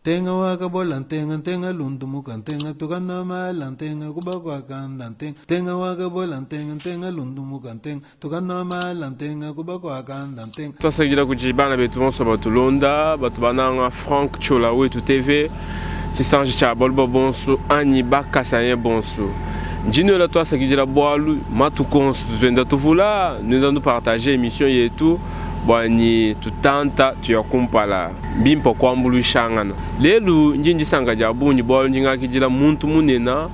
Ntenga wakabola ntenga ntenga lundumuka ntenga tukana mala ntenga kubakwakanda ntenga ntenga wakabola ntenga ntenga lundumuka ntenga tukana mala ntenga kubakwakanda ntenga. Twasakidila kudi bana betu bonso batulonda batu bananga Franck Ciola Wetu TV tshisanji tshia baluba bonso anyi ba kasaïen bonso. Ndi nuela tuasakidila bualu matuku onso tuenda tuvula nuenda nu partager emission yetu bua ni tutanta tuya kumpala. Mbimpa kuambuluishangana. Lelu ndi ndisanka dia bungi bualu ndi ngakidila muntu munena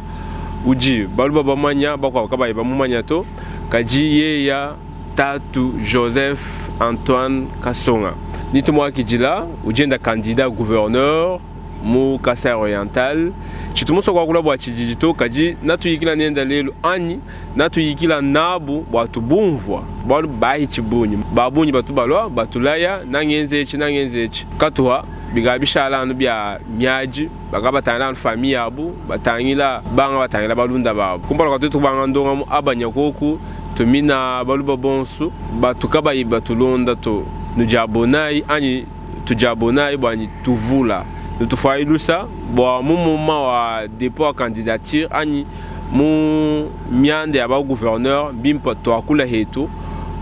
udi baluba bamanya bakuabu kabayi bamumanya to kadi yeya tatu Joseph Antoine Kasonga. Ndi tumuakidila udi enda candidat gouverneur mu Kasai Oriental. Tshitu musua kuakula bua tshididi to kadi natuyikila nenda lelu anyi natuyikila nabu bua tubumvua bualu bahitshi bungi ba bungi batu balua batulaya nangenze etshi nangenze etshi katuha bikala bishala anu bia miadi baka batangila anu famille yabu batangila banga batangila balunda babu kumpala kua tuetu kubanga ndongamu abanya koku tumina baluba bonsu batu kabayi batulonda to nudiabonayi anyi tudiabonayi bua tuvula nutufuayi lusa bua mu moment wa depot wa candidature anyi mu mianda ya ba gouverneur mbimpe tuakula hetu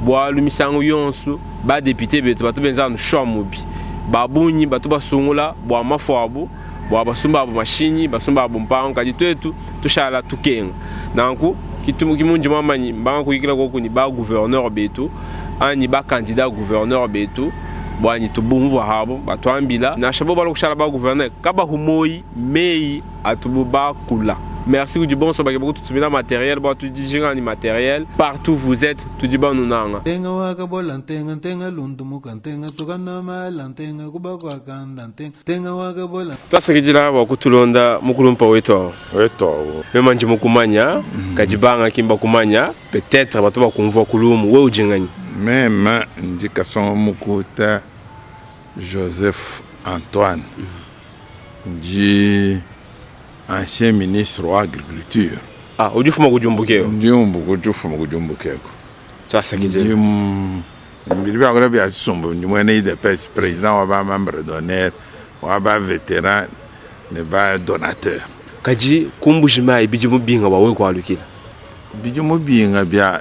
bualu misangu yonso ba depute betu batu benza anu choix mubi ba bungi batu basungula bua mafu abu bua basumba abu mashinyi basumba abu mpangu kadi tuetu tushala tukenga nanku kimundi muamanyi mbanga kuyikila koku ni ba gouverneur betu anyi ba candidat gouverneur betu bua tubumvua habu batuambila nansha bo balua kushala ba gouverneur kabahu moyi meyi atubu bakula. Merci kudi bonso bakeba kututumina materiel bua tudijinga ni materiel partout vous êtes tudi banunanga. Ntenga wakabola ntenga ntenga lundumuka ntenga tukana mala ntenga kubakwakanda ntenga ntenga wakabola. Twasakidila bua kutulonda mukulumpa wetu awu. Wetu awu. Mema ndi mukumanya kadi banga ki mbakumanya peut-etre batu bakumvua ku lumu wewe udi nganyi? Mema ndi Kasongo Mukuta Joseph Antoine. Ndi ancien ministre wa agriculture. Ah, udi ufuma ku Diumbukeo? Ndi udi ufuma ku Diumbukeo. Twasakidila. Ndi bidi biakula bia tshisumbu, ndi muena UDPS, president wa ba membre d'honneur, wa ba veteran ne ba donateur. Kadi ku Mbuji-Mayi bidi mubinga bua wewe kualukila? Bidi mubinga bia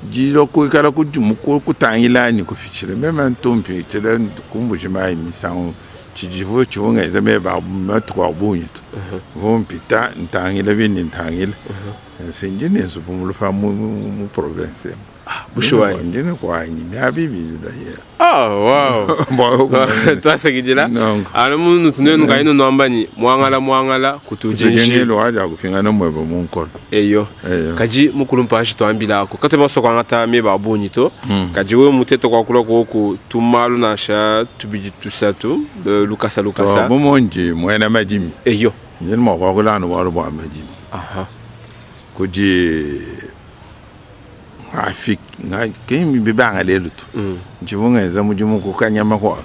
dilua kuikala kutangila anyi kupitshila. Meme ntu mpitshila ku Mbuji-Mayi misangu tshidivu tshivua ngenza meba a matuku a bungi to. Mvua mpita ntangila bindi ntangila. Si ndi ne nzubu mu lupa mu, mu, mu province emu. Ah, bushuwa. Ndi ne kuanyi miaba ibidi d'ailleurs. Ah, wow. Twasakidila. Anu munu tunenu kayi nuamba ni muangala muangala kutujinji. Waja kupingana mweba mu nkolo. Eyo. Kadi mukulu mpashi tuambilako. Katu baso kwangata meba abunyi to. Kadi wewe mutete kwakula koku tumalu nansha tubidi tusatu lukasa lukasa. To mumonji mwena madimi. Eyo. Ndi mwa kwakula anu bualu bua madimi. Aha. Kudi ki mbibanga lelu to. Ntshivua ngenza mudimu ku kanyama kuaka.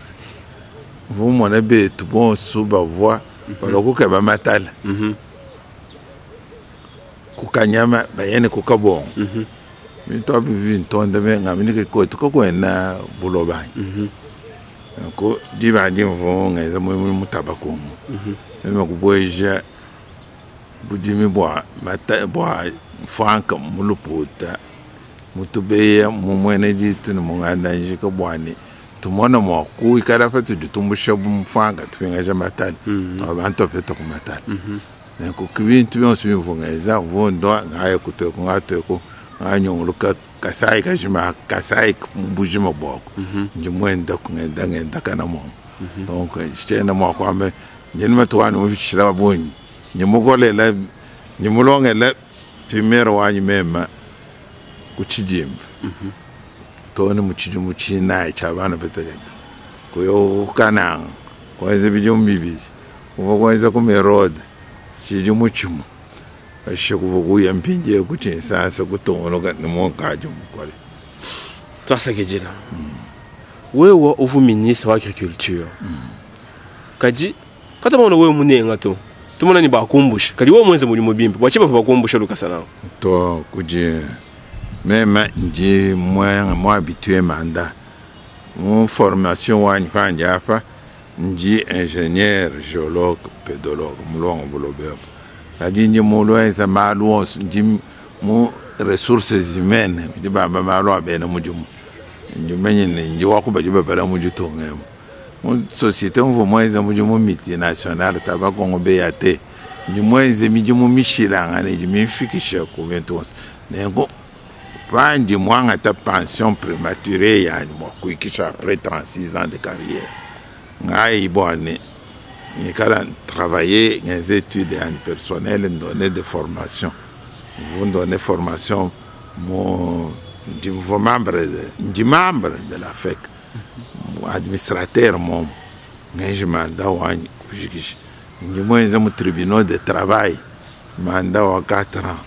Mvua mmona betu bonso bavua balua kukeba matala ku kanyama baye ne ku kabongo. Bintu abi bintonda me ngamba ne kuetu kakuena buloba anyi. Nanku diba adi mvua ngenza mudimu mu Tabakungu. Meme kubueja budimi bua mata bua mfuanka mu luputa mu tubeya mu muena ditu ne mu nganda njika bua ne tumona mua kuikala patudi tumbusha mfuanka tupingaja matala bua bantu bapeta ku matala. Nenku bintu bionso bimvua ngenza mvua ndua ngaya kutueku ngatueku nganyunguluka Kasai kajima Kasai mu bujima buaku ndi muendaku ngenda ngendakana momu. Donc tshiena mua kuamba ndi ne matuku andi mupitshila bungi ndi mukolela ndi mulongela primaire wanyi meme ku tshidimba too ne mu tshidimu tshinayi tshia bana batekete kuya ku Kananga kuenza bidimu bibidi kuvua kuenza ku Merode tshidimu tshimue pashishe kuvua kuya mpindieu ku Tshinsansa kutungunuka ne munkadi mukole. Tuasakidila. Wewe uvua ministre wa agriculture. Kadi katamona wewe munenga to tumona ni bakumbusha kadi wewe muenze mudimu bimpe bua tshinyi bavua bakumbusha lukasa nanku? To kudi meme ndi mue habitue mandat mu formation wanyi pandi apa. Ndi ingenieur geologue pedologue mulonga buloba ebu, kadi ndi muluenza malu onso, ndi mu ressources humaines badi bamba malu a bena mudimu. Ndi mumanye ne ndi wa ku badi babala mu ditunga emu. Mu societe mvua muenze mudimu multinationale Tabac Congo BAT, ndi muenze midimu mishilangane idi mimfikishe ku bintu bionso. Nenku pandi muangata pension prematuree yanyi bua kuikisha après 36 ans de carrière, ngayi bua ne ngikala travailler ngenza etude yanyi personnelle, ndonne de formation, mvua ndonne formation mu ndi mvua membre ndi membre de la FEC administrateur momu ngenji mandat wanyi kujikija, ndi muenze mu tribunal de travail mandat wa 4 ans.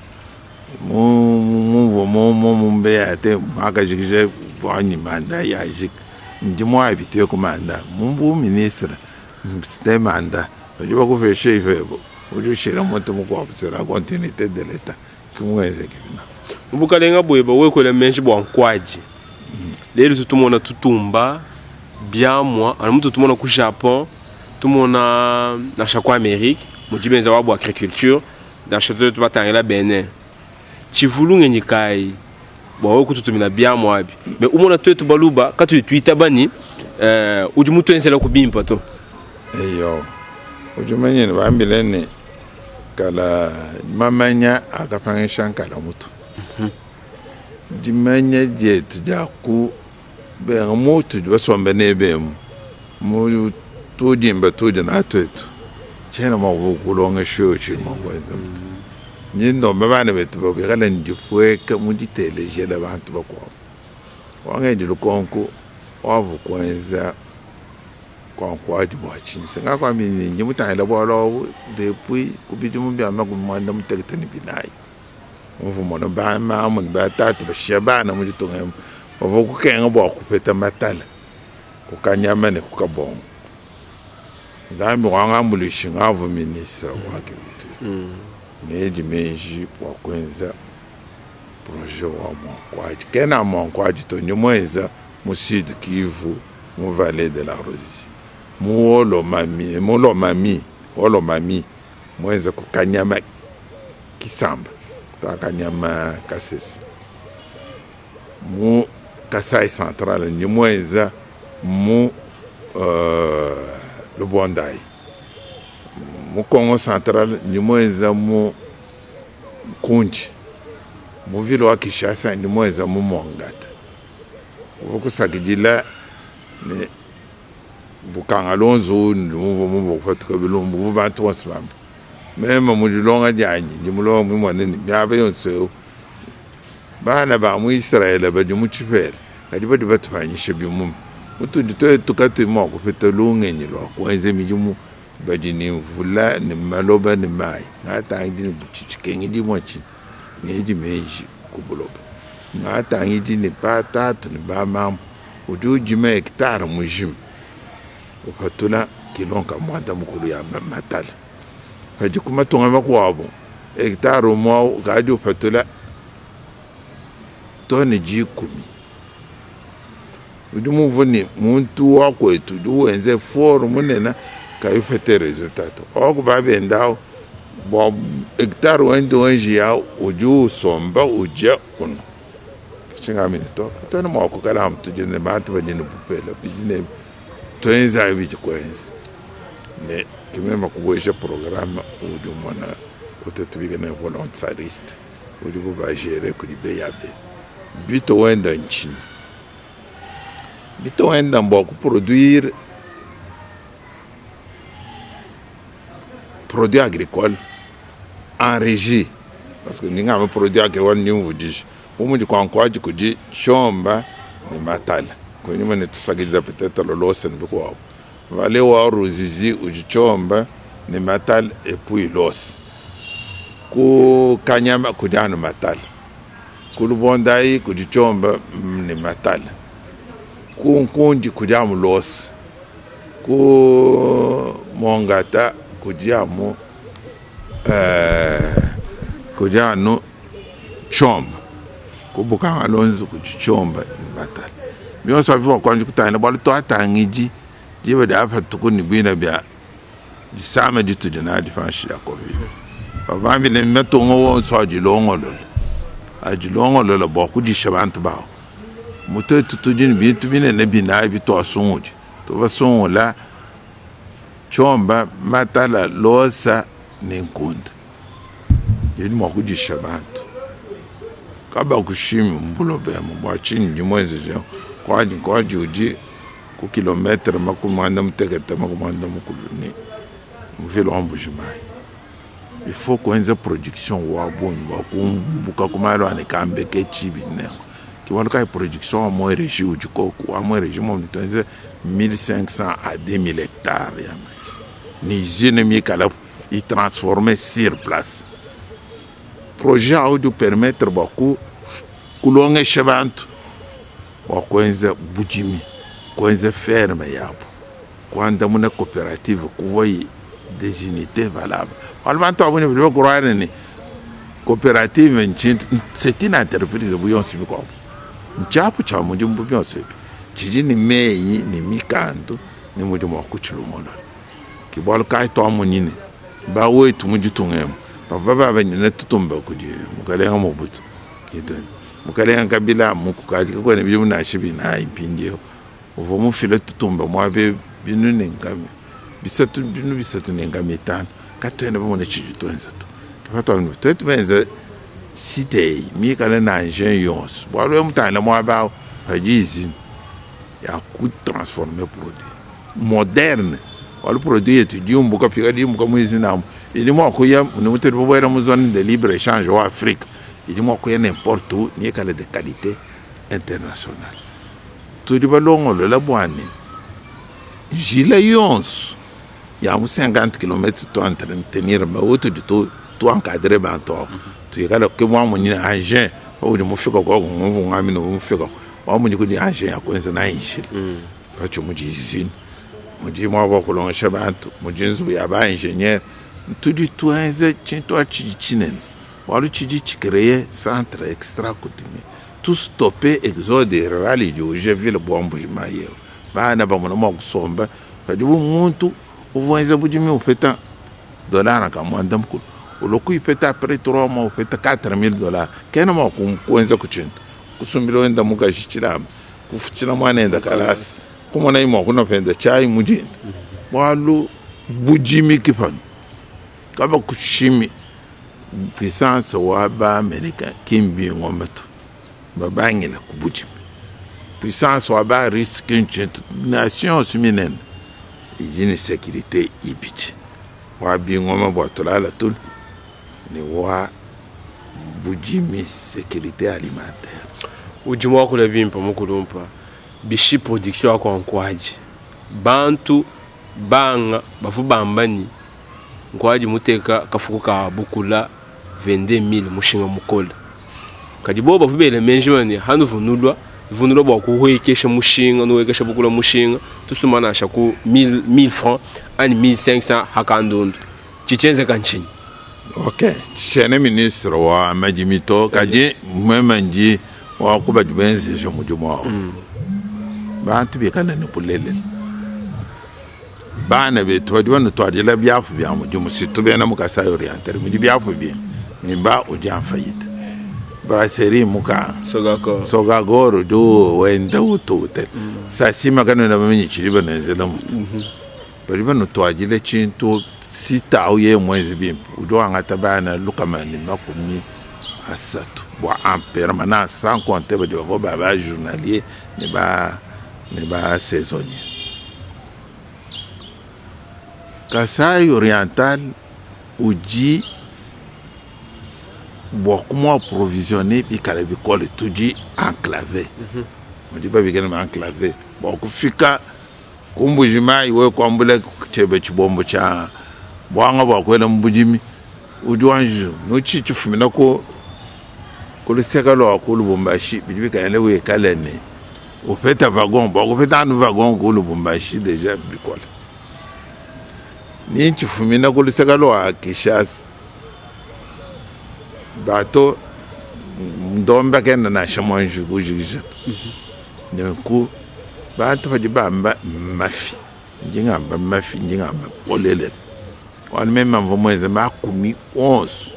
Mumvua mu mbeya te makajikija wanyi mandat yajika ndi mu habitue ku mandat mu bu ministre c'était mandat badi bakupesha ifebo udi ushila muntu mukuabu c'est la continuité de l'etat ke muenzeke bina. Mu bukalenga bueba wewe kuela meji bua nkuadi lelu tutumona tutumba biamua anu mutu tumona ku Japon tumona nansha ku Amerique mudi benza wabu agriculture. Nansha tuetu batangila Benin, tshivua lungenyi kayi bua wewe kututumina biamua abi? Me umona tuetu baluba katuyi tuitaba ni udi mutuenzelaku bimpe to. Eyo, udi mumanye ne bambile ne kala mamanya akapangisha nkala mutu. Dimanya dietu dia ku benga mutudi basombe nebe emu mu tudimba tudi natu etu, tshiena mua kukulongesha wewe tshiyi mua kuenza to. Ndi ndomba bana betu bua bikale ne dipueka mu ditelejela bantu bakuabu. Wangedi lukonko wavu kuenza kuankuadi bua tshinyi? Se ngakuambila ne, ndi mutangila bualu abu depuis ku bidimu bia makumi muanda mutekete ne binayi. Mvua mmona bamamu ne batatu bashiya bana mu ditunga emu bavua kukenga bua kupeta matala ku Kanyama ne ku Kabongo. Nzambi wangambuluishi ngavua ministre wa agriculture ngedi meji bua kuenza projet wa Mwankwadi. Kena Mwankwadi to, ndi muenza mu Sud Kivu mu Vallee de la Ruzizi mu Wolomami, mu Lomami, Wolomami muenza ku Kanyama Kisamba pa Kanyama Kasese mu Kasai Central ndi muenza mu Lubondayi mu Kongo Central ndi muenza mu Nkundi mu ville wa Kinshasa ndi muenza mu Mongata uvua kusakidila ne Bukanga Lonzo ndi muvua kupatuka bilumbu bu bantu bonso bamba. Meme mu dilonga dianyi ndi mulonge mumone ne, miaba yonso eu bana ba mu Isalele badi mu tshipela, kadi badi batupanyisha bimuma. Mutudi tuetu katuyi mua kupeta lungenyi lua kuenza midimu, badi ne mvula ne maloba ne mayi. Ngatangidi ne tshikengedibua ntshinyi? Ngedi meji ku buloba. Ngatangidi ne batatu ne bamamu, udi udima hectare mujima. Upatula kilo nka muanda mukulu ya matala. Kadi ku matunga makuabu hectare umue au ukadi upatula tone dikumi. Udi mumvue ne, muntu wa kuetu udi wenza effort munene kayi upeta resultat to. Wa ku babende au bua hectare wende wa njiya au udi usomba udia unua. Tshingambi ne to, katuena mua kuikala amu tudi ne bantu badi ne bupele bidi ne tuenzayi bidi kuenza ne ke meme kubueja programe udi umona utu tubikila ne volontariste udibu bajere kudi BAB. Bitu wenda ntshinyi? Bitu wenda mbua kuproduire produit agricole en regie parce que ndi ngamba produit agricole ndi mvudija bu mudi kuankuadi kudi tshiomba ne matala kunyima ne tusakidila peut-etre lolosa ne bikuabu vallée wa Ruzizi udi tshiomba ne matala et puis losa ku Kanyama kudi anu matala ku Lubondayi kudi tshiomba ne matala ku Nkundi kudi amu losa Ku Mongata kudi amu kudi anu tshiomba, ku Bukanga-Lonzo kudi tshiomba ne batala. Bionso abi bua kuanji kutangila bualu tuatangidi. Diba diapatuku ne buina bia disama ditudi nadi panshi dia Covid, bavua bambile ne matunga wonso adilongolole, adilongolola bua kudisha bantu bawu. Mu tuetu tudi ne bintu binene binayi bituasungudi. Tuvasungula tshiomba, matala, losa ne nkunda bidi mua kudisha bantu. Kabakushimi mu buloba emu bua tshinyi ndi muenzeje nkuadi nkuadi udi ku kilometre makumi muanda mutekete makumi muanda mukulu ne muvile wa Mbuji-Mayi. Il faut kuenza production wa bungi bua kumbuka ku malu a ne kambeke tshibi nenku ke bualu kayi production wa mo regie udi koku wa mo regie mo tuenze 1500 à 2000 hectares ya mais ni usine mikala i transformer sur place. Projet awu udi permettre bua ku kulongesha bantu bua kuenza budimi, kuenza ferme yabu, kuandamuna coopérative kuvua des unités valables. Bualu bantu ba bungi badi bakurware ne coopérative ntshintu, c'est une entreprise bu yonso mikuabu, ntshiapu tshia mudimu bu bionso ebi, tshidi ne meyi ne mikandu ne mudimu wa kutshilongolola. Ke bualu kayi tuamonyi ne bawetu mu ditunga emu bavua babanyina tutumba kudi mukalenga Mobutu. Mukalenga Kabila amu kukadi kakuena bidimu nansha binayi mpindieu uvua mufile tutumba muaba binu ne nkama bisatu binu bisatu ne nkama itanu katuena bamone tshidi tuenza to. Ke patuamona tuetu benza site eyi mikale na engin yonso bualu wewe mutangile muaba awu padi usine ya ku transformer produit moderne bualu produit yetu idi yumbuka pikadi yumbuka mu usine amu idi mua kuya ne mutudi babuela mu zone de libre echange wa Afrique idi mua kuya n'importe où mikale de qualite internationale. Tudi balongolola bua ne njila yonso ya mu 50 kilomètre tu entretenir mais utudi tu tu encadrer bantu abu tuikale ke muamunyi ne engin paudi mufika koku ngumvu ngami ne mufika wamunyi kudi engin ya kuenza nayi njila patshi mudi usine mudi muaba wa kulongesha bantu mudi nzubu ya ba ingénieur tudi tuenza tshintu atshi tshinene bualu tshidi tshi centre extra coutumier tu stopper exode rural idi uje ville bua Mbuji-Mayi eu bana bamona mua kusomba padibu muntu uvua wenza budimi upeta dollar ka muanda mukulu ulua kuyipeta après 3 mois upeta 4000 dollars kena mua kuenza ku tshintu kusumbila wenda mukaji tshilamba kufutshila muanenda kalasa kumona mua kunua penda chai mu dinda bualu budimi ki panu kaba kushimi puissance wa ba americain ki mbingoma to babangila ku budimi puissance wa ba russe ki ntshintu nation yonso minene idi ne sécurité ibidi wa bingoma bua tulala tulu ne wa budimi sécurité alimentaire. Udi muakula bimpe mukulumpa bishi production akwa nkuadi bantu banga bavu bamba ni nkuadi muteka kafuku ka bukula 22000 mushinga mukole kadi bo bavu bela menji bane hanu vunulwa vunulwa bua kuhuekesha mushinga nuhuekesha bukula mushinga tusuma nansha ku 1000 1000 francs ani 1500 hakandundu tshitshienzeka ntshinyi? Ok, tshiena ministre wa madimi to kadi meme ndi wa ku badi benzeja mudimu awu. Bantu bikale ne bulelela, bana betu badi banutuadila biapu bia mudimu surtout bena mu Kasai Oriental mudi biapu bingi Mimba udi en faillite, brasserie mukanga, Sogakor udi wenda ututa, Sasima kanuena bamanye tshidi banenzela mutu. Badi banutuadila tshintu site awu yeye muenze bimpe udi wangata bana lukama ne makumi asatu bua en permanence sans compter badi bavua ba ba journalier ne ba ne ba saisonnier. Kasai Oriental udi bua kumu approvisionner bikala bikole tudi enclave mudi babikila ne enclave bua kufika ku Mbuji-Mayi wewe kuambula tshiebe tshibombo tshia buanga bua kuela mu budimi udi wanji nutshi tshifumina ku ku luseke lua ku Lubumbashi bidi bikengela wikale ne upeta wagon bua kupeta anu wagon ku Lubumbashi deja bikole ni tshifumina ku luseke lua Kinshasa bato ndombe kena nansha muanji kujikija to. Nenku bantu badi bamba mafi. Ndi ngamba mafi, ndi ngamba bulelela. Bualu meme mvua muenze makumi onso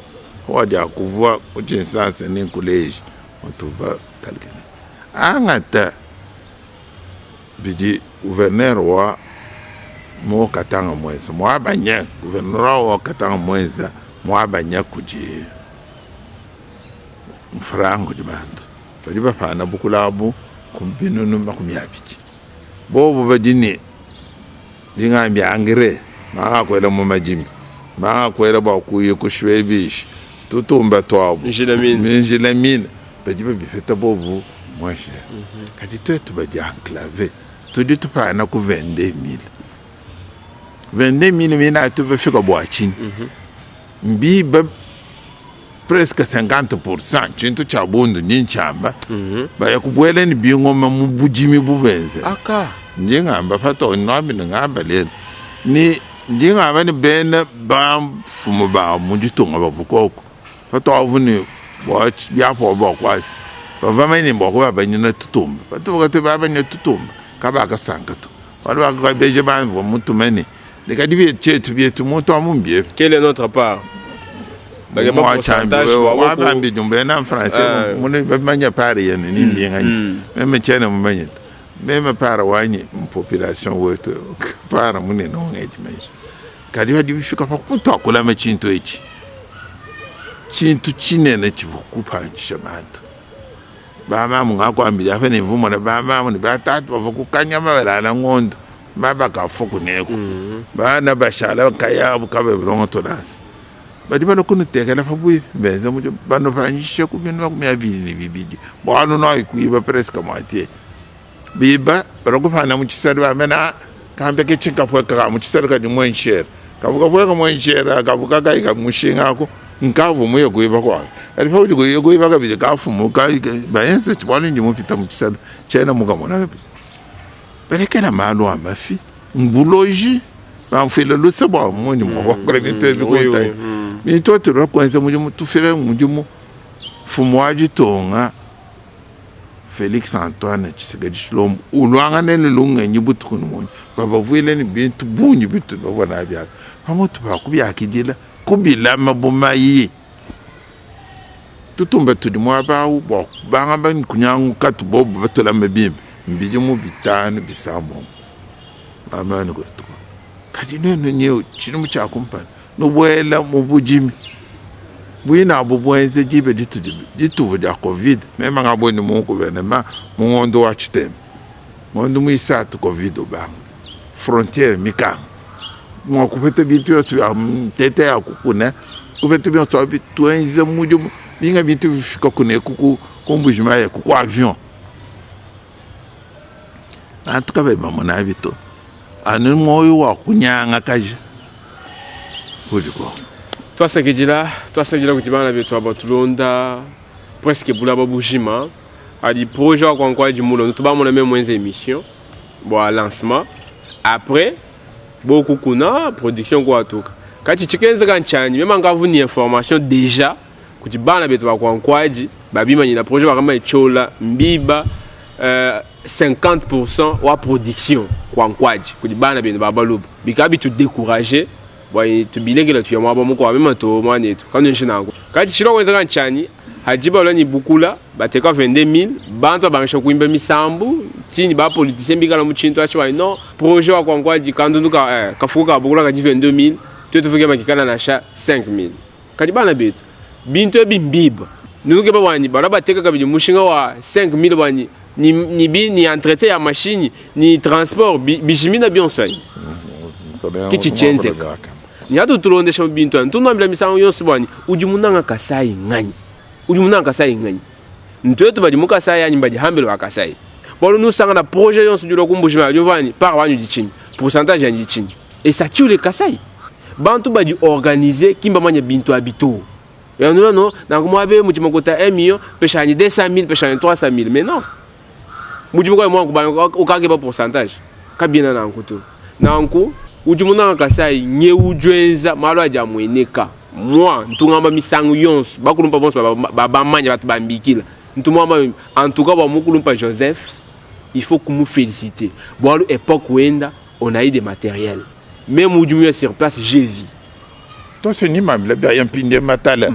adi akuvua ku tshinsansa ne nkuleje mutuvua kalkile. Angata bidi gouverneur wa mu Katanga muenza, muabanya gouverneur wa Katanga muenza muabanya kudi mfranga kudi bantu badi bapana bukula abu ku binunu 20. Bobu badi ne dingambi engrais manga kuela mu madimi, manga kuela bua kuya kushipa bishi tutumba tuabu Njila mine badi babipeta bobu moins cher. Kadi tuetu badi enclave tudi tupana ku 22000. 22000 mine atu bafika bua tshinyi? Mbiba presque 50% tshintu tshia bundu ndi ntshiamba. Baya kubuela ne bingoma mu budimi bubenze. Aka. Ndi ngamba pato nwambi ne ngamba lelu ni ndi ngamba ne bena bamfumu ba mu ditunga bavua koko patuavu ne bua biapo bua kuasa bavua bamanye ne bua kubabanyina tutumba patuvua tubabanyina tutumba kabakasanka to bualu bakabeja bamvua mutume ne kadi bietu bietu muntu amu mbiepe. Quelle est notre part? Bakeba pourcentage bua boku- wabambidi mbena français mune bamanya pare yene ni mbinganyi meme tshiena mumanye to meme para wanyi population wetu para munene ungeji meji kadi badi bifika pa muntu akulama tshintu etshi tshintu tshinene tshivua kupandisha bantu bamamu ngakuambila apa ne mvumona bamamu ne batatu bavua kukanyama balala ngondo mabakafua kuneku bana bashala nkayabu kababilonga tolasa badi balua kunutekela pabuipi benza mudimu banupanyishe ku bintu 22 bualu nuayi kuiba presque moitié biba balua kupanda mu tshisalu bambe na kambe ke tshinkapueka ka mu tshisalu kadi moins cher kavu kapueka moins cher kavu kakayi ka mushinga aku nkavu muye kuiba kuaka kadi paudi kuya kuiba kabidi kafumu bayenze bualu ndi mupita mu tshisalu tshiena mukamona kabidi balekela malu a mafi mbuloji bamfuile luse bua mundi mua kuakula bintu ebi kuntai bintu etu kuenza mudimu tufile mudimu mfumu wa ditunga Felix Antoine Tshisekedi Tshilombo uluangane ne lungenyi butuku ne munya babavuile ne bintu bungi bitu bavua nabi abi pamutu pa kubiakidila kubilama bu mayi tutumba tudi muaba au bua kubanga kunyanguka tubobu batulame bimpe mbidimu 5 6 amani kutuka kadi nenu nyeu tshidimu tshia kumpala nubuela mu budimi buine abu buenze diba dituvu dia covid meme ngabueni mu gouvernement mu ngondo wa tshitemba ngondo muisatu covid ubanga frontiere mikanga mua kupeta bintu byonso bya ntete ya kukuna kupeta byonso abi tuenze mudimu binga bintu bifika kuneku ku Mbuji-Mayi ku avion bantu kabayi bamona abi to anu muoyo wa kunyangakaja udi ko Twasakidila, twasakidila kudi bana betu aba tulonda presque bulaba bujima adi projet wa kwankwaji mulo tubamona meme mwenze émission bua lancement après boku kuna production kuatuka kati tshikenzeka nchanyi meme ngavu ni information déjà kuti bana betu ba kwankwaji babimanyina projet bakamba echola mbiba 50% wa production kwankwaji kuti bana benu babaluba bikabi tu décourager bwa tubilekela tuya mwaba mukwa meme to mwanetu kanu nango kati chilo kwenzeka nchanyi hajiba ni bukula bateka 22000 bantu abangisha kuimba misambu tini ba politicien bikala mu chintu achi wa non projet wa kwankwaji kandundu ka kafuka ka bukula ka 22000 twetu fuke bakikala na sha 5000 kadi bana betu bintu ebi mbiba nuke ba wanyi bala bateka kabidi mushinga wa 5000 wanyi ni ni bi ni entretien ya machine ni transport bijimina bionso ayi kichi chenzeka ni atu tulondesha bintu ani tunambila misango yonso bwani udi munanga kasai nganyi udi munanga kasai nganyi ntwetu badi mukasai anyi badi hambele wa kasai bwalu nusanga na projet yonso dilo kumbushima yovani par wanyu dichinyi pourcentage yanyi dichinyi et ça tue les kasai bantu badi organiser kimba manya bintu abito ya non non na kumwabe mutima kota 1 million peshani 200 000 peshani 300 000 mais non mutima kwa mwangu ba ukake ba pourcentage kabina na nkutu na nku udi munanga kasai nye ujwenza malo aja mweneka moi ntungamba misangu yonso bakulumpa bonso babamanya batu bambikila ntumwamba en tout cas ba mukulumpa Joseph il faut kumu féliciter bwalu époque wenda. On a eu des matériels. Même udi muya sur place, j'ai vu. Tose ni mambila bia mpindie matala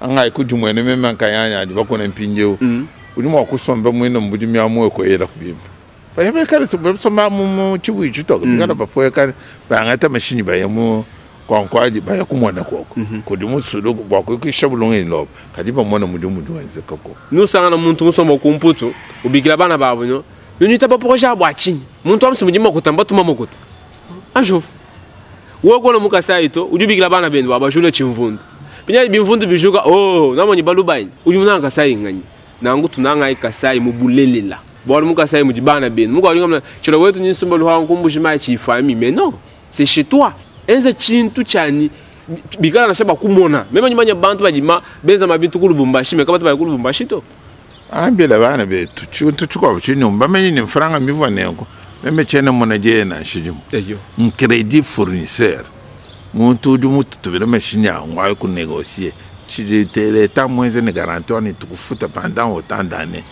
angai kudimuene meme nkayanya adi bakona mpindieu udi mua kusomba muine mubudimi amu ekoyela kubimba baye bekale basomba mu tshibuyi tshitoke bikala bapoyekale bangata mashinyi baye mu kwankwadi baye kumona koko kudi musulu bua kuikisha bulungenyi lobo kadi bamona mudimu udi wenzeka koko. Nusangana muntu musomba ku Mputu ubikila bana babu no nuitaba projet bua tshinyi muntu wa mudi makuta mbatuma makuta anjuvu wewe kona mu Kasai to udi ubikila bana benu bua bajule tshimvundu pinyali bimvundu bijuka oh namonyi balubanyi udi munanga Kasai nganyi nangu tunangai Kasai mu bulelela bualu mu Kasai mudi bana benu mukalinga tshilo wetu ni nsumba luha nkumbuji mai tshifami mais non c'est chez toi enza tshintu tshianyi bikala nansha bakumona meme nyimanya bantu badima benza mabintu ku Lubumbashi me kabatu baya ku Lubumbashi to. Ambila bana betu tshintu tshikuabu tshinyumba bamenye ne mfranga mivua nenku meme tshiena mona dieye nansha dimue. Eyo. Ncredit fournisseur muntu udi mututubile mashinyi angu ayi ku negocier tshidi leta muenze ne garantie wa ne tukufuta pendant autant d'années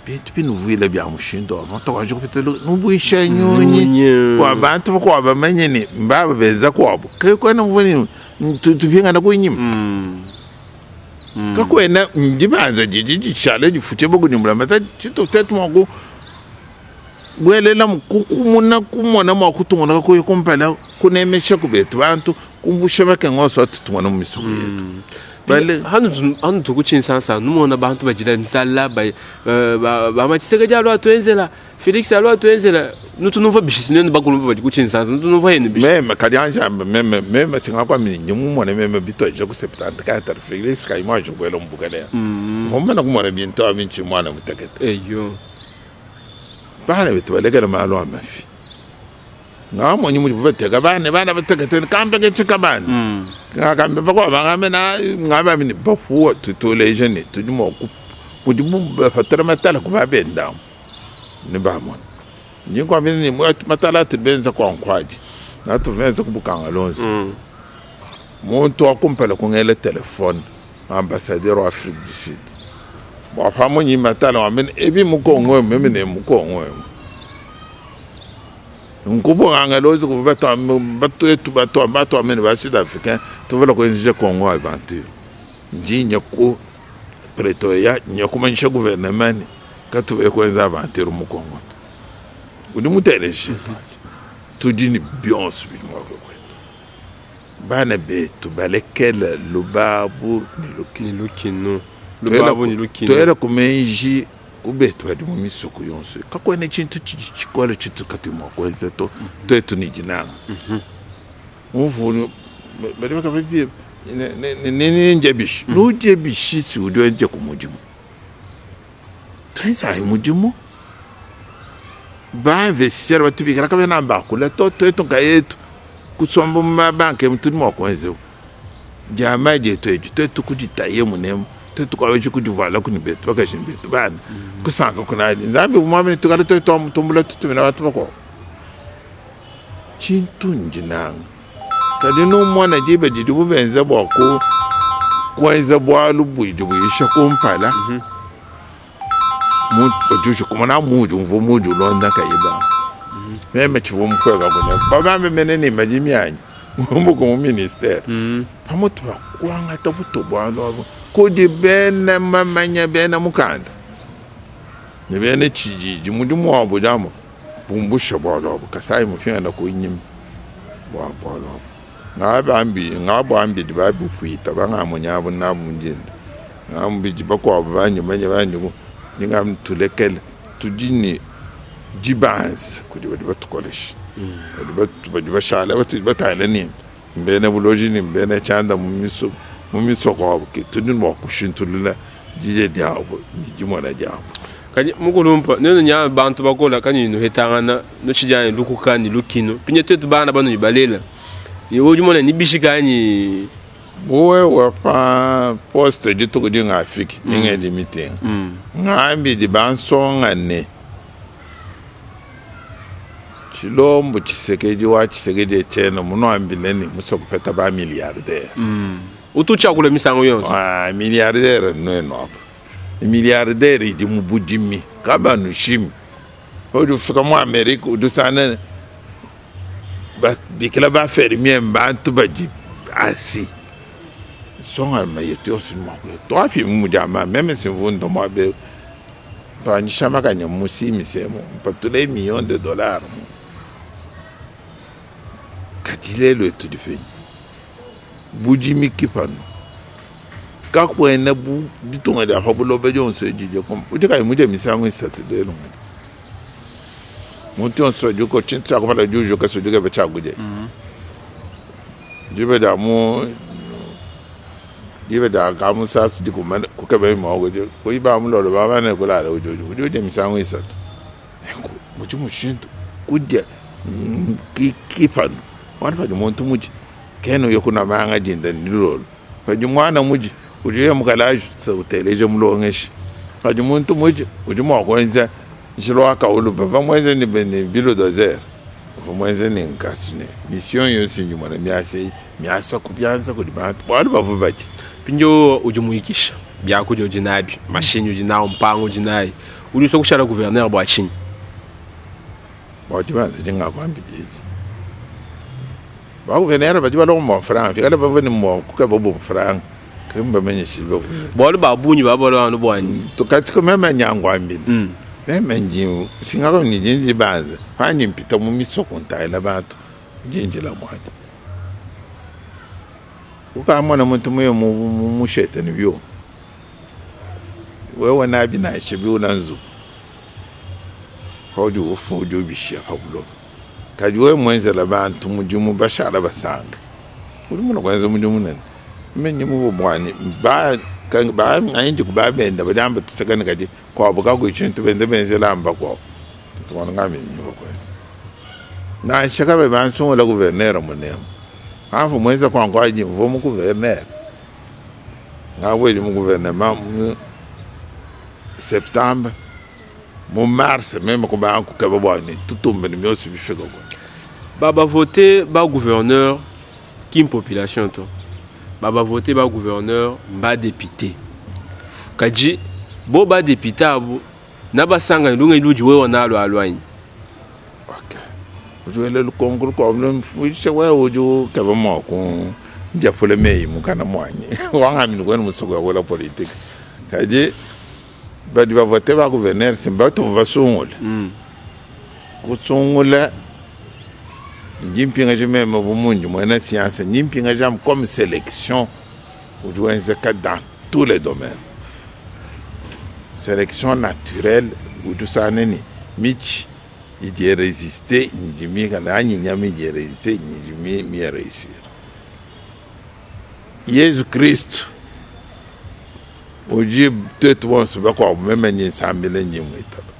bintu binuvuila bia mushindu wa bantu wanji kupita nubuisha nyunyi bua bantu bakuabu bamanye ne mbaba benza kuabu ke kuena muvua ne tupingana kunyima kakuena dibanza didi dishala difutshibua kudi mbulamatadi tshitu tetu mua ku buelela kukumuna kumona mua kutungunuka kuya kumpala kunemesha ku betu bantu kumbusha makenga onso atutumona mu misoko yetu. Bale Hanu hanu tuku tshinsansa numona bantu badila nzala ba ba ba Tshisekedi alua atuenzela Felix alua atuenzela nutu numva bishi nenu bakulu badi ku tshinsansa nutu numva yenu bishi. Meme kadi anjamba meme meme singakwamini nyimumone meme bitwaje ku 74 Felix kayimwaje kubuela mu bukalenge. Mvumana kumona bintu abi nchi mwana mutekete. Eyo. Bana betu balekela malu a mafi. Ngamonyi mudi bateka bana bana batekete kambe ke tshika bana. Ngakambe bakwa bangambe na ngaba mini bafuwa tutuleje ne tudi mua ku mudi bafatula matala ku babendamu ne bamona. Nyikwambile ne matala atubenza kwa nkwadi natuvenza kubukanga lonzo. Muntu wakumpala kungela telefone ambassadeur wa Afrique du Sud. Wapamunyi matala wamene ebi mukongo meme ne mukongo. Nkubonganga lozi kuva batu batu batu amene ba Sud Africain tuvala kuenzija Congo aventure. Njinya ku Pretoria nya kumanyisha gouvernement katuve kuenza aventure mu Congo. Udi muteleje. Tudi ni bionso bidi mua kwetu. Bana betu balekela lubabu ni lukinu. Ni lukinu. Lubabu ni lukinu. Tuela kumenji kubetu badi mu misoko yonso. Kakwene tshintu tshikole tshitu kati mua kuenza to twetu ni dinanga. Muvunu badi bakabe ne nje bishi. Nuje bishi si udi wenje ku mudimu. Twenza mudimu. Ba investisseur batubikala kabena mbakula to twetu nkayetu. Kusomba mu mabanke tudi mua kuenza diama dietu edi twetu kuditaye munemu twetu kwaweji kudivuala kuni betu bakaji betu bana kusanka kunadi nzambi umwamene tukala twetu tumbula tutumina bantu bakuabu tshintu ndinanga kadi numona diba didi bubenza bua ku kuenza bualu budi buyisha kumpala muntu kumona mudi umvua mudi ulonda kayiba meme tshivua mukweka kuna babambe mene ne madimi anyi ngumbuka mu ministère pamutu pakuangata buto bualu abu kudi bena mamanya bena mukanda ne bena tshijiji mudimu wabu diamu bumbusha bualu abu kasai mupingana kunyima bua bualu abu ngabambi ngabwambidi babukwita bangamunyabu nabu mujinda ngambidi bakuabu banyumanye banyiku ningamutulekele tudi ne dibanza kudi badi batukolesha badi bashala batala nini mbena buloji ni mbena tshianda mu misoko abu tudi ne bua kushintulula dije diabu ne dimona diabu. Kadi mukulumpa nenu nya bantu bakola kanyi nuhetangana nushijana lukuka ni lukino pinye twetu bana banu balela ni udi mona ni bishika ni wewe pa poste dituku dingafiki dingedi meeting ngambidi bansongane Tshilombo Tshisekedi wa Tshisekedi Etienne munuambile ni musokupeta ba milliardaire. Utuchakula misango yonso. Ah, milliardaire nwenu apa. Milliardaire idi mu budimi kaba nushimi. Udi ufika mu Amerika udi usana Babikila ba fermier mbantu badi asi nsongalume yetu yonso idi mua kuya tuapi mu diamba meme simvunda muaba eu mpanyisha makanya mu simise emu mpatule million de dollars kadi lelu tudi penyi budimi ki panu kakuena bu ditunga dia pa buloba dionso edi udi kayi mudie misangu isatu lelu ngadi Muntu yonso udi uko tshintu tshia kumpala udi ujuka se udi ukeba tshiakudia. Diba dia mu diba dia ka musasu dikumbane kukeba mua kudia kuiba mulolo bamane kulala udi udi udi udia misangu isatu. Nenku mudi mushindu kudia ki panu bualu padi muntu mudie kena uya kunua manga dinda ne dilolo. Padi muana mudie udi uya mu kalasa uteleja mulongeshi. Padi muntu mudie udi mua kuenza Njila wa kawulu bavua muenze ne bulldozer, uvua muenze ne nkasu ne mission yonso indi mona miasa eyi miasa ku bianza kudi bantu bualu bavua badie. Mpindieu udi muikisha, biakudia udi nabi, mashinyi udi nawu, mpangu udi nayi, udi usua kushala gouverneur bua tshinyi? Bua dibanza dingakuambila edi, ba gouverneur badi balomba mfranga, pikala bavua ne mua kukeba bu mfranga ke mbamanye tshidi ba gouverneur. Bualu ba bungi baba balua anu buanyi. Tukatshika meme nyanguambila, meme ndi singaka ne ndi dibanza pandi mpita mu misoko ntangila bantu ndi ndila muadi. Ukamona muntu muye mu mushete ne biuma, wewe nabi nansha biula nzubu. Paudi ufua udi ubishiya pa buloba. Kadi wewe muenzela bantu mudimu bashala basanka, udi mua kuenza mudimu munene. Meme ndi muvue buanyi ba ba ku babende badi amba tuseka ne kadi kuabu kakuyi tshintu benda benzela amu bakuabu. Tumona ngambi ndi mvua kuenza. Nansha kabayi bansungula gouverneur munemu, pamvua muenza kuankuaji mvua mu gouverneur. Ngabuedi mu gouvernement mu septembre. Mu mars meme kubanga kukeba bua ne tutumbe ne mionso bifika kua. Baba vote ba gouverneur ki population to. Baba vote ba gouverneur mba député. Kadi bo ba député abu na basangane lungenyi ludi wewe nalu alu anyi? Okay. Udi wela lukonko lukuabu lumfuisha wewe udi ukeba mua kundiapula meyi mukana muanyi wangamini kuena musue kuakula politique kadi badi bavote ba gouverneur si batuvua basungule kusungula ndi mpingaja meme bu mundi muena science ndi mpingaja comme selection udi wenzeka dans tous les domaines selection naturelle udi usangana ne mitshi idi eresiste idi mikale anyi nyama idi eresiste idi mireusir Yezu Kristo udi tuetu bonso bakuabu meme ndi nsambila ndi muitaba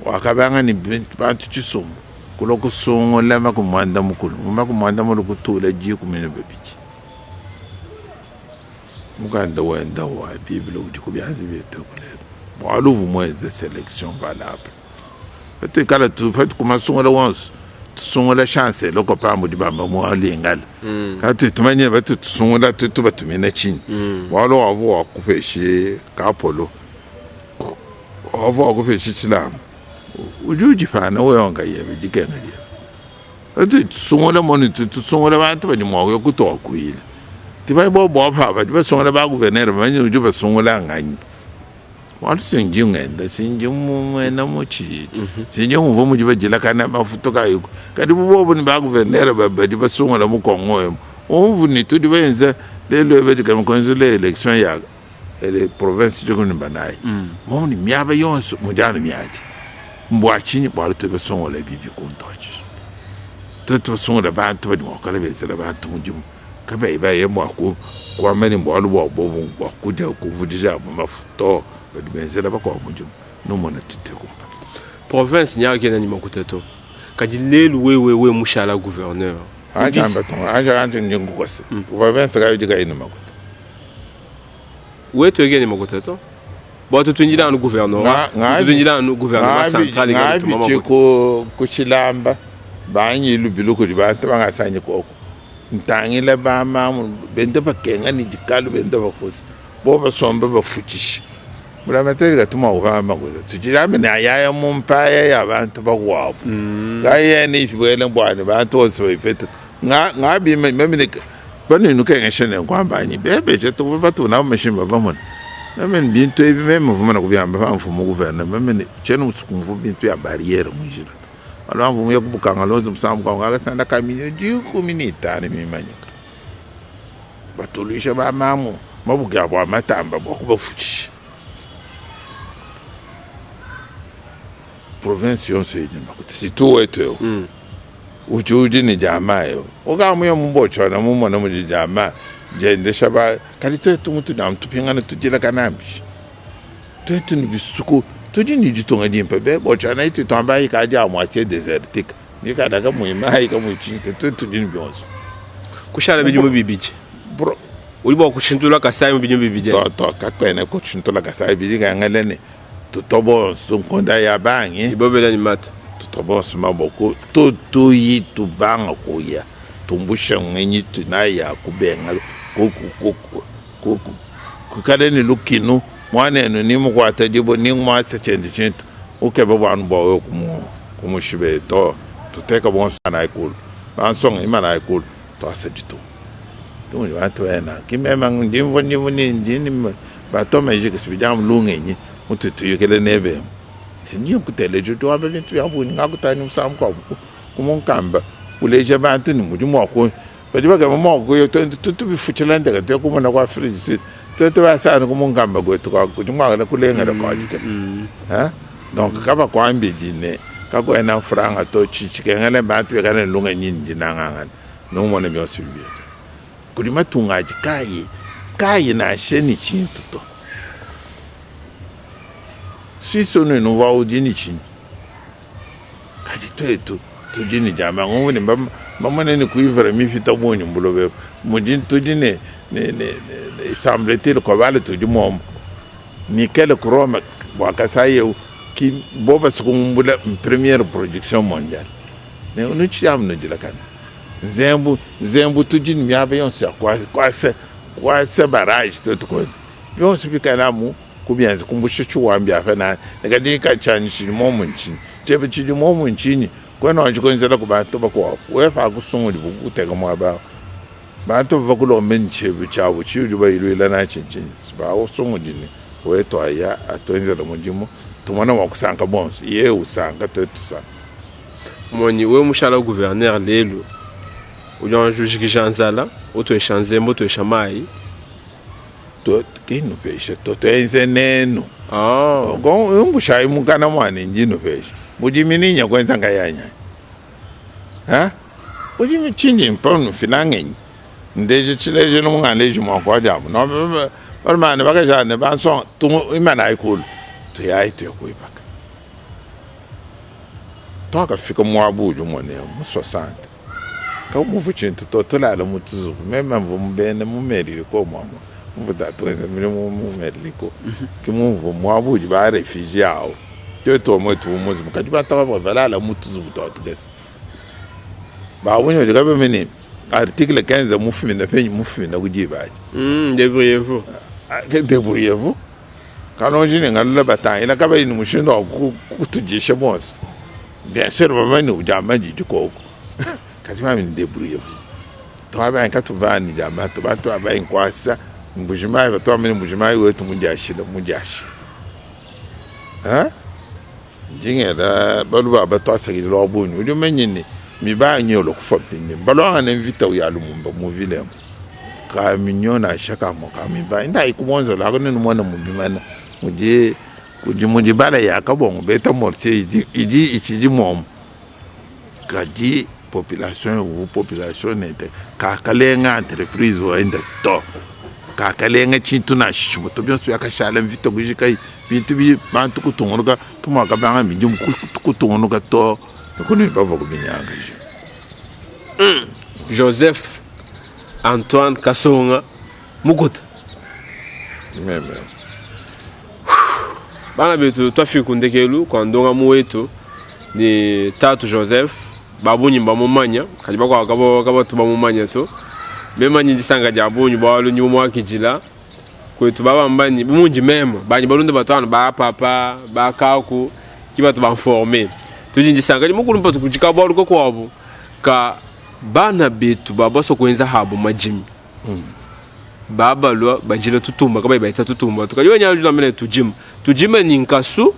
wakabanga ne bantu tshisumbu kulua kusungula makumi muanda mukulu mu makumi muanda mukulu kutula dikumi ne babidi mukanda wenda wa bible udi ku bianza bietu lelu bualu uvua muenze selection valable patuikala kumasungula wonso tusungula chance eloko pambu dibamba mu lingala katu tumanye batu tusungula tutu batumina tshinyi bualu wavua wakupeshe kapolo wavua wakupeshe tshilamba udi udipana wewe yebe dikenga diebe batu tusungula moni tusungula bantu badi mua kuya kutuakuila tibai bobo apa badi basungula ba gouverneur bamanye udi basungula nganyi bualu sinji ngenda sinji muena mu tshidi sinji ngumvua mudi badilakana mafutu kayiku kadi bu bobu ne ba gouverneur badi basungula mu Congo emu umvu ne tudi benza lelu ebe dikama kuenzela election ya ele province dikumi ne banayi momu ne miaba yonso mudi anu miadi mbua tshinyi bualu tudi basungula bibi kuntotshisha tuetu basungula bantu badi mua kuikala benzela bantu mudimu kabayi baye mua kuamba ne bualu bua bobu bua kudia kuvudija abu mafu to badi benzela bakuabu mudimu numona tute kumpala province nyaka kena ni makuta to kadi lelu wewe we mushala gouverneur anja amba tonga anja anja ndi ngukose province kayi udi kayi ne makuta wetu ege ni makuta to bua tutuindila anu gouvernement tutuindila anu gouvernement central ngabici ku ku tshilamba banyi lubilu kudi bantu bangasanyi koko ntangila bamamu benda bakenga ne dikalu benda bakosa bo basomba bafutshisha. Mbulamatadi katu mua kupanga makuta tutshidi ne ayaya mu mpaya ya bantu bakuabu kayena ibuela bua ne bantu bonso bayipete. Ngabima meme ne panudi nukengesha ne nkuamba anyi bebeja tuvua batuna mashimba bamona meme ne bintu ebi meme mvua mumane kubiamba pamvua mu guvernema meme ne tshiena musue kumvua bintu bia barriere mu njila to. Bualu pamvua muye ku Bukangalonzo musangu mukuabu ngakasangana kaminyo 15 mimanyika batuluisha ba mamu mabuki abu a matamba bua kubafutshisha. Province yonso idi ne makuta surtout wetu eu udi udi ne diama eu ukamuya mu Botswana mumone mudi diama diendesha ba kadi tuetu mutudi amu tupingana tudila kanambishi tuetu ne bisuku tudi ne ditunga dimpe be Botswana itu tuamba ikadi a moitié désertique nikada kamuyi mayi kamuyi tshintu tuetu tudi ne bionso kushala bidimu bibidi Bro, udi bua kushintulula Kasai mu bidimu bibidi to to kakuena kushintula Kasai bidi kangela ne tuto bonso nkonda ya bangi ibobela ni mata tuto bonso maboko tutuyi tubanga kuya tumbusha ngenyi tunayi ya kubenga kuikala ne lukinu muanenu ni mukuata dibue ni muasa tshiende tshintu ukeba buanu bua wewe kumushibe to tuteka bonso anayi kulu bansonga imanayi kulu tuasa ditunga tungi bantu bena kimema ndi mvua ndi mvua ndi ndi batoma jike sibidi lungenyi mututuyukile nebe ndi nkuteleja tuamba bintu bia bungi ngakutani musangu mukuabu kumunkamba uleja bantu ni mudi mua ku badi bakeba mua kuya tubifutshila ndeka tuya kumona kwa Afrique du Sud tuetu basana kumunkamba kwetu kudi mua kulengela kuajikela donc kabakuambidi ne kakuena mfranga to tshikengela bantu bikale ne lungenyi ne dinangangana numone bionso bibi kudi matunga adi kayi kayi nansha ne tshintu to Suisse onu nuvua udi ne tshinyi kadi tuetu tudi ne diamba ngumvu ne bamone ne kuivra mipita bungi mbuloba ebu mudi tudi ne ne ne ne semble-t-il cobalt tudi muomu nickel chrome bua Kasai eu ki bo basukumbula première production mondiale ne nutshidi amu nudilakana nzembu nzembu tudi ne miaba yonso ya kuasa kuasa barrage tuetu kuenza bionso bikala amu kubienza kumbusha tshiwambi apa na kadi katshianyi tshidi muomu ntshinyi tshiebe tshidi muomu ntshinyi kuena wanji kuenzela ku bantu bakuabu wewe pa kusunguli kuteka muaba awu bantu bava kulombe ntshiebe tshiabu tshiudi bayiluila natshi ntshinyi bausungudi ne wetu aya atuenzela mudimu tumona mua kusanka bonso ye usanka tuetu tusanka. Monyi wewe mushala gouverneur lelu udi wanji ujikija nzala utuesha nzembo utuesha mayi kinupesha to tuenze nenu umbushayi mukana muani ndinupesha mudimi ninya kuenza nkayanya ha udimi tshindi mpa nufila ngenyi ndeje tshilejelu mungaleji mua kuadiabu no balumane bakajane bansonga tungu imanayi kulu tuyayi tuye kuibaka twakafika muaba udi umone mu 60 kamuvu tshintu to tulala mu tuzubu meme mvua mubene mu meriliko muamua mvua tatuenza mudimu mu meriliko ke mumvua muaba udi ba refugie awu tuetu omwe tuvua muzubu kadi bantu aba balala mu tuzubu tua tukese babunyi badi kabamene article 15 mufumina penyi mufumina ku diba adi débrouillez-vous débrouillez-vous kalonji ne ngalula batangila kabayi ne mushindu wa kutudisha bonso bien sûr bamanye udiamba didi koko kadi bamene débrouillez-vous twabayi katuvani diamba to bantu abayi nkwasa Mbujimayi batwamene Mbujimayi wetu mudiashila mudiashila ha ndingela baluba batwasakidila wa bungi udi umanye ne mibanyolo kufa mpindi balwangane mvita ya Lumumba mu vilemu kaminyo nansha kamue ka miba ndayi kubonzola ako nenu mwana mubimana mudi kudi mudi bala ya kabongo beta mortier idi idi itshidi momu kadi population uvu population nete kakalenga entreprise waenda to kakalenga tshintu nansha tshimue to bionso biakashala mvita kujikayi bintu bi bantu kutungunuka tumwakabanga midimu kutungunuka to nikuni bavua kubinyangaji Joseph Antoine Kasonga Mukuta meme bana betu twafika kundekelu kwa ndongamu wetu ni tatu Joseph babunyi bamumanya kadi bakuabu kabatu bamumanya to memanyi disanga dia bunyi bualu nyuma wakijila Kwetu babamba ni bu mundi meme banyi balunda batu anu ba papa ba kaku ki batu banforme. Tudi ndisanka mukulu mpatu kujika bualu kakuabu ka bana betu babasua kuenza habu madimi. Babalua bajila tutumba kabayi baita tutumba tukadi wenya mene tujima tujima ni nkasu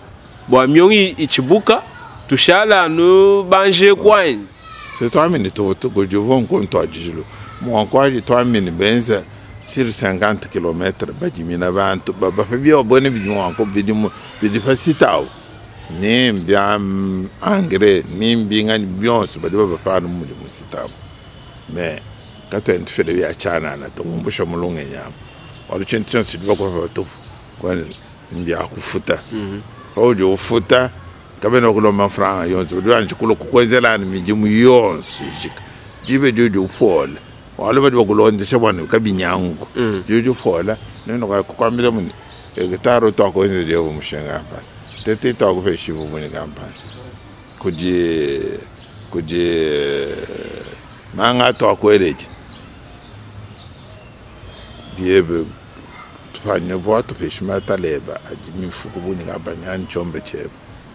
bua miongi ichibuka tushala anu banje kwanyi. Se twamini tukujuva nkuntwajijilo mwankwaji twamini benza sur 50 km bajimina bantu babape byobone bidi bidi bidi pasitawo ni mbya engrais ni mbingani byonso badi babapana mudi musitawo mais katwene tufile byachanana tukumbusha mulunge nyama wali chintu chonse bakupa batupu kwani mbyakufuta paudi ufuta kabena kulomba franga yonse badi banjikulo kukwenzelani midimu yonse ijika jibe jojo ufola wale badi bakulondesha bwana kabinyangu jojo ufola neno kukwambila muni hectare twakwenze jevo mushenga kampani tete twakupeshivu muni kampani kuji kuji manga twakweleje byebe tufanye bwa tupeshima taleba adi mifuko buni kampani ani chombe chebe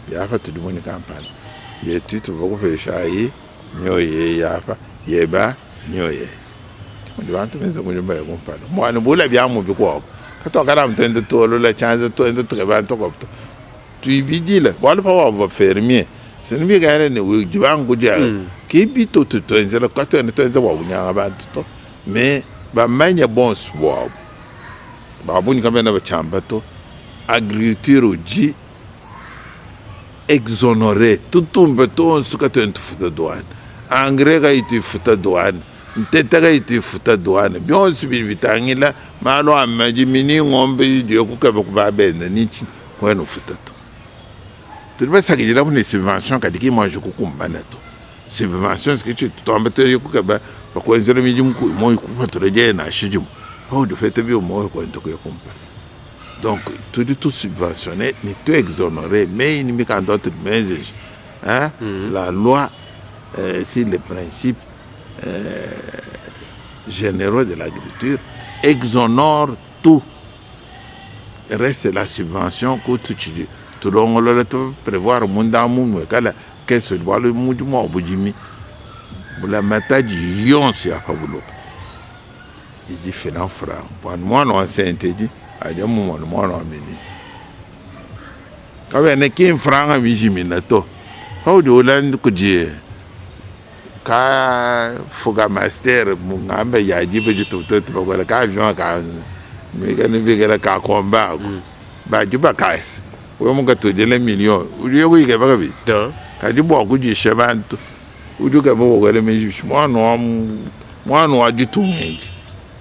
byapa tudi muni kampani yetu tuva kupesha ayi nyoye yapa yeba nyoye mundi bantu benza munyumba yakumpala mwana bula byamu bikwabo katwakala mutende tuolola chanza tuende tukebantu kopto tuibidile bwalu pa wava fermier sinibikaene ni ujibangu ja kibito tutwenzela katwende twenze bwakunyanga bantu to mais bamanye bonso bwabo babuni kabena bachamba to agriculture uji exonéré tutumbe tonso katwende tufuta douane engrais kaitu ifuta douane ntete kaitu ifuta douane byonso bili bitangila malo amaji mini ng'ombe idiyo kukeba kubabenda nichi kwena ufuta to tuli basakilila kune subvention kadi kimwaje kukumbana to subvention sikichi tutombe toyo kukeba bakwenzela midimu moyo kupatula jena shijimu paudi fete bio moyo kwenda kuyakumpa donc tudi tout subventionné ni tout exonéré mais ni mikando message hein la loi sur les principes généraux de l'agriculture exonore tout. Reste la subvention que tu tulongolola tu prévoir munda mumwe kala keso bwalu mudimu wa budimi bulamataji yonso ya pa buloba idi fina franc bwana mwana wa sentedi aja mu mwana mwana wa ministre kabene ki franga mijimina to paudi ulandi kuji ka fuga master mungambe yajibe jitututu bakola ka avion ka mikani bikela ka komba ako baji bakasi we mungatujele million uliye kuyike bakabi kadi bwa kujisha bantu udi ukeba wokwele mijibishi mwana wa mwana wa ditunga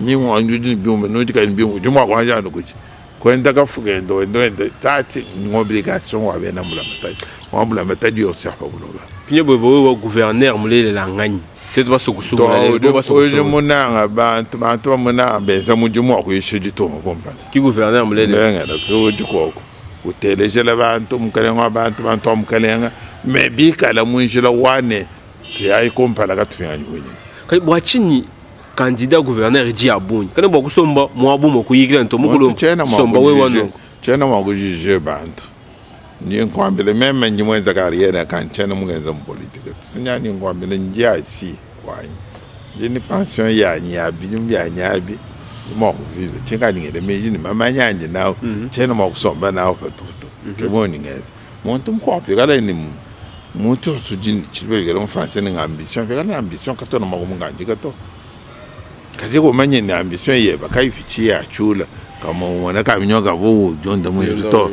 ni mwana udi byumba nudi kani byumba udi mwa kwanja nukuchi kwenda kafugenda wenda wenda tati ngobligation wa bena mulamatadi wa mulamatadi yonse apa buloba pinye bwe bwe wa gouverneur mulelela nganyi tetu basokusungula udi munanga bantu bantu bamunanga benza mudimu wa kuyisha ditunga kumpala ki gouverneur mulelela ngengela udi koko utelejela bantu mukalenga wa bantu bantu wa mukalenga me bikala munjila wane tuyayi kumpala katupingani kunyuma kadi bua tshinyi candidat gouverneur di ya bungi kana bua kusomba muabu mua kuyikila nto mukulu somba wewa nongo tshiena mua kujije bantu ndi nkwambile meme ndi mwenza carrière kan tshiena mugenza mu politique sinyani nkwambile ndi asi kwanyi ndi ni pension yanyi ya bidimu byanyi abi ndi mua kuviva tshinkadi meji ni mamanya anje nawo tshiena mua kusomba nawo patupu ke moni ngenza muntu mukwapi kala ni muntu yonso udi tshibelekela mu français ni ambition pikala ni ambition katona makumungandika to kadi kumanye ni ambition yeba kaipichi yachula kama umona kaminyoka vu jonda mwizu to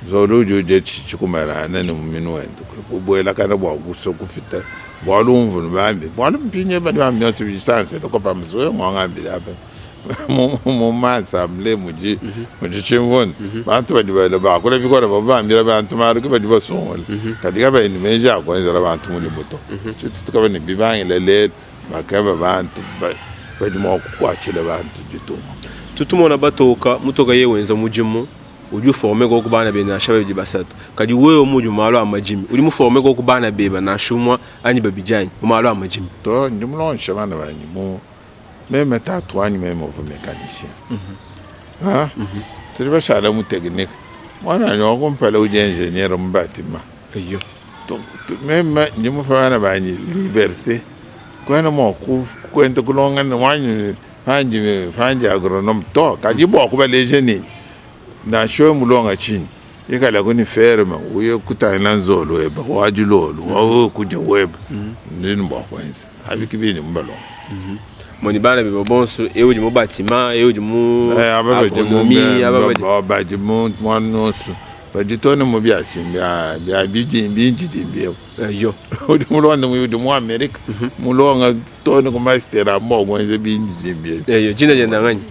zolo udi uje chikumalana ni muminu wende kubwela kana bwa kuso kupita bwalu umvunu bambi bwalu mpinye badi bambi yonse bisanse lokopa mzuwe ngwangambile apa mu assemblée muji muji chimvuni bantu badi bala bakula bikola babambila bantu maruki badi basungula kadi kaba ni meji akwenzela bantu muli muto chitu tukaba ni bibangile lelo bakaba bantu badi mua kukwachila bantu ditunga tutumona batoka mutoka ye wenza mudimu udi uforme koku bana be nansha babidi basatu kadi wewe mudi malu a madimi udi muforme koku bana beba nansha umua anyi babidi anyi mu malu a madimi to ndi mulongesha bana banyi mu meme tatu wanyi meme uvua mécanicien. Ah, tudi bashala mu technique. Mwananyi wa kumpala udi ingénieur mu bâtiment. Eyo. Meme ndi mupe bana banyi liberté. Kwena mua kwenda kulonga ne wanyi panji panji agronome to kadi bua kubaleja nini nansha wewe mulonga tshinyi ikala kuni ferme uye kutangila nzolo weba wadilolo wawe kudia weba ndini bua kwenza abiki bini mubalonga. Moni bana bebe bonso eu udi mu bâtiment, eu udi mu Eh, aba badi mu agronomie, aba badi badi mu mwanonso badi tone mu byasi bya bya binjidimbi ebu. Eyo. Udi mulonda udi mu Amerika mulonga tone ku master amo kwenze binjidimbi ebi. Eyo, jina dienda nganyi?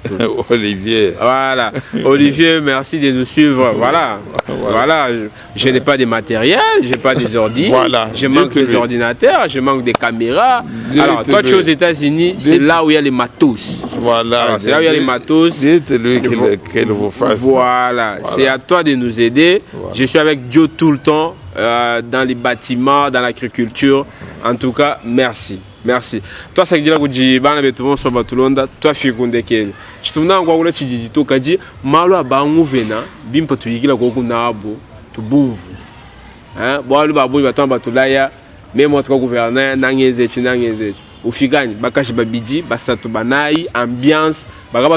Olivier. Voilà. Olivier, merci de nous suivre. Voilà. Voilà. Je n'ai pas de matériel, je n'ai pas des ordi. Voilà. Je manque des Dites-lui. ordinateurs, je manque des caméras. Dites-lui. Alors, toi, tu es aux États-Unis, c'est Dites- là où il y a les matos. Voilà. Alors, c'est là où il y a les matos. Dites-lui Il faut- qu'il vous fasse. Voilà. Voilà. C'est à toi de nous aider. Voilà. Je suis avec Joe tout le temps, dans les bâtiments, dans l'agriculture. En tout cas, merci. Merci. Toi, ça dit kuti bana betu bonso batulonda twafika kundekele chitumna ngwakula chijiji tokaji malo abanguvena bimpa tuyikila koku nabo tubumvu, hein, bwalu babunyi batamba batulaya meme watuka gouverneur nangenze echi nangenze echi ufikani bakashi babidi basatu banayi ambiance baka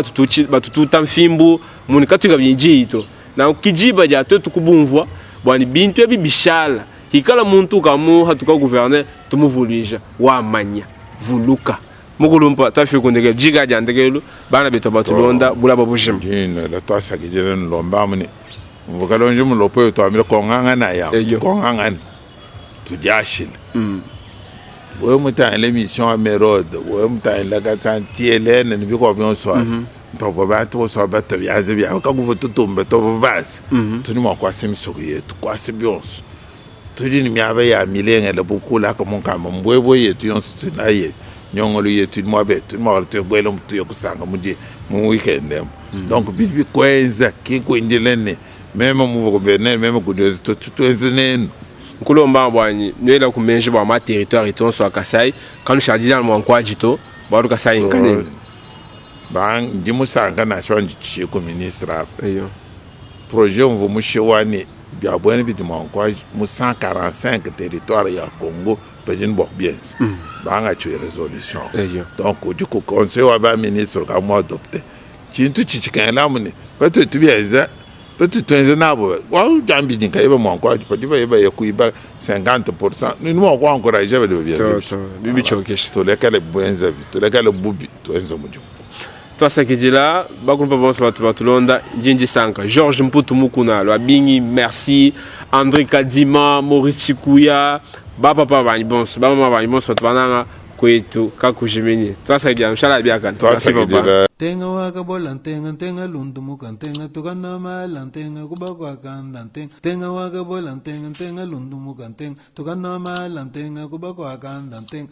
batututa mfimbu muni katuika binji ito na kijiba ja twetu kubumvwa bwani bintu ebi bishala hikala muntu kamu hatuka gouverneur tumuvuluija wamanya vuluka mukulumpa twafika kundekelo jiga ja ndekelo bana betu batulonda bulaba bujima. Dino la twasakidile nlomba muni mvukalonji mulopo yo twamile kongangana ya Eyo. kongangana tudiashile wewe mutangile mission ya Merode, wewe mutangile katsa TLN ni biko byonso mpavo bantu bose bata byaze byabo kakuva tutumba tovo basi tuni mwakwasa emisoko yetu kwasa byonso tudi ni myaba ya milengele bukula ka munkamba mbwebwe yetu yonso tunaye nyongolo yetu mwabe tuni mwakala tuyebwele tuye kusanga mudi mu weekend emo. Donc bidi bikwenza kikwindile ne meme muva gouverneur meme kudiozi twenze nenu. Nkulomba bwanyi nwela kumenje bwa ma territoire itonso akasai kanu shadila mwankwaji to bwaru Kasai nkanene. Ba ndi musanga nasho ndi ku ministre apa. Eyo. Projet mvu mushiwani bya bwene bidi mwankwaji mu 145 territoire ya Congo badi bwa kubienza banga tshiwe résolution. Eyo. Donc udi ku conseil wa ba ministre ka mu adopté tshintu tshitshikengela muni batu tubienza batu twenze nabo wa jambi nyika yeba mwankwaji padi bayeba yekuiba 50% ni mwa ku encourager badi babienza. To to bibichokesha. Tulekele bwenza vi tulekele bubi twenze mudimu. Twasakidila bakulumpa bonso bato batulonda njinji sanka Georges Mputu Mukuna lwabingi, merci André Kadima, Maurice Chikuya, bapapa banyi bonso, bamama banyi bonso bato bananga kwetu kakujimini. Twasakidila mshala biakana, merci papa. Twasakidila. Tenga wakabola ntenga ntenga lundumuka ntenga tukanamala ntenga kubakwakanda ntenga tenga wakabola ntenga ntenga lundumuka ntenga tukanamala ntenga kubakwakanda ntenga.